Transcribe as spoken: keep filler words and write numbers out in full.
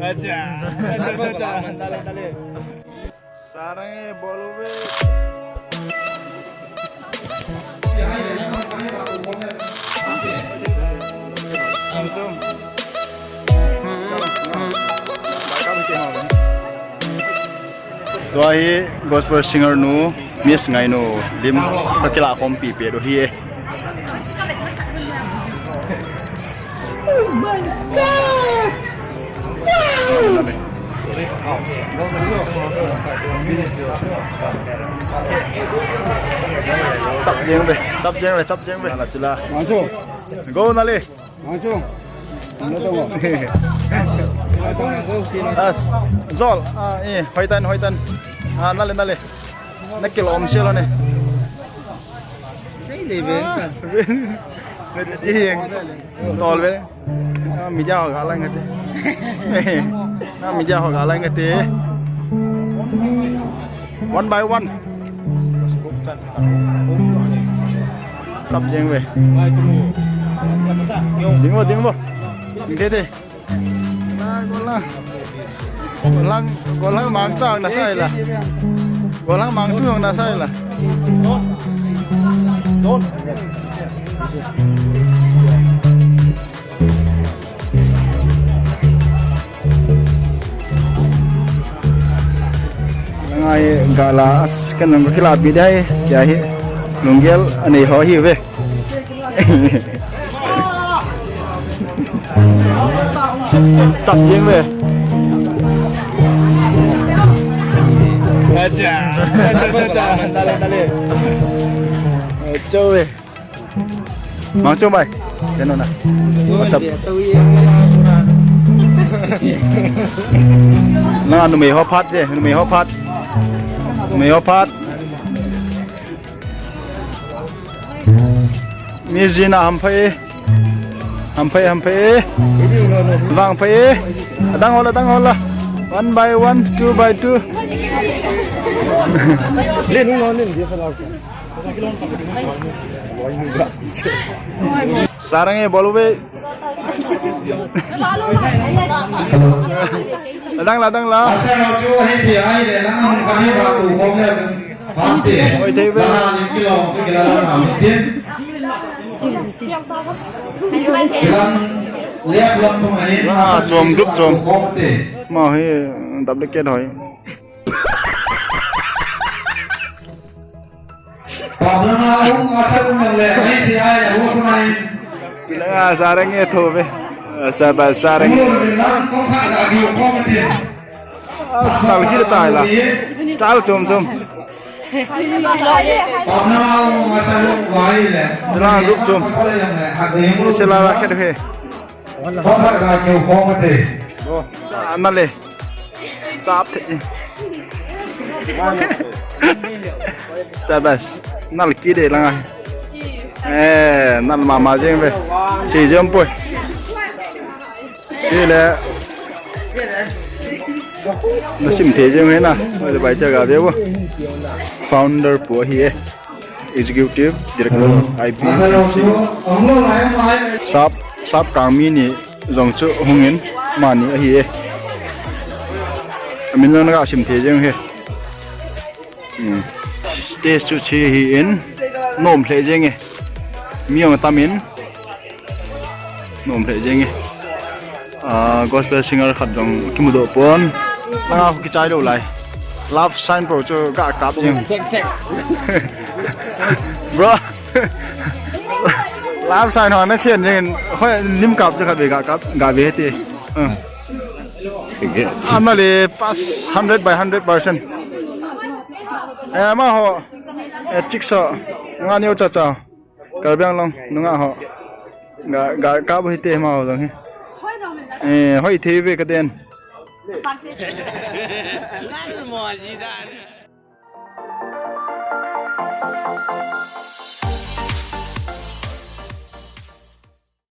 Acha. Acha, acha. Dale, dale. Sarang e, bolu be. Tua hi gospel singer nu, Miss Ngainu Lim, kakilah khompi pet u hi e. Oh my God! Wow! Chap jeng ve, chap jeng ve, chap jeng ve. Nala chila. Manchu. Go nale. Manchu. As, Zol, ah, eh, hoitan, hoitan. Ah, nale, nale. Nakilom selo ne. Dei le ven ka. Ven. Ven. Tol ven. Ah, media ho galang kate. Ah, media ho galang kate. One by one. Chap jeng ve. Ding vo, ding vo. Ding te te. Golang, golang mang chang na sai la. Golang mang chu na sai la. Ngai gala as kan nang kila bidai ya hi. Lunggel anei ho hi ve. Chap jeng ve. Acha. Acha, acha. Dale, dale. Acha ve. Mang chu mai. Seno na. What's up? Na numei ho phat je, numei ho phat. Numei ho phat. Mi jina ham phai. Ham phai, ham phai. Vang phai. Adang hola, adang hola. One by one, two by two. Sarang e, bolu be. Adang la, adang la. Asa lo chu hi ti ai le, lang hung kani ba tu khom le chu. Phante. Oi, thei ve. Langa lim kilom chu kila langa min tin. Kilang lep lam pung ahin. Ah, chom, group chom. Phante. Ma hi, dap le ket hoi. Pap langa um, asa um le, ai ti ai le, ho sumai. Silanga Sarang e tho ve. Asa ba Sarang. Mu lam chom khat ga gi khom tin. Tal kir tai la. Tal chom chom. Sila group chom. Sila la khet he. Ana le. Chap the. Sabas. Nal kide langa. Eh, nal mama jeng ve. Si jeng poi. Chule. Na sim thei jeng he na. Oi, bai cha ga ve vo. Founder pu ahi e. Executive Director, I P M C. Sap, sap kang mi ni jong chu hung in mani ahi e. Amin jong na ga sim thei jeng he. Hmm. Stage chu chi hi in nom lheh jeng e. Mi jong tam in. Nom lheh jeng e. Ah, gospel singer khat jong kimu doh pon. Langa kichai lou lai. Love sign po chu ga kap jeng. Check, check. Bro. Love sign ho na khen jeng. Hoi lim kap chu khat ve ga kap, ga ve ti. Uh. Ana le pass hundred by hundred percent. Eh, ma ho. Eh, chik so. Nga neo cha cha. Karbi Anglong nunga ho. Ga, ga, ga bu hite ma ho jong hi. Eh, hoi thei ve ka den.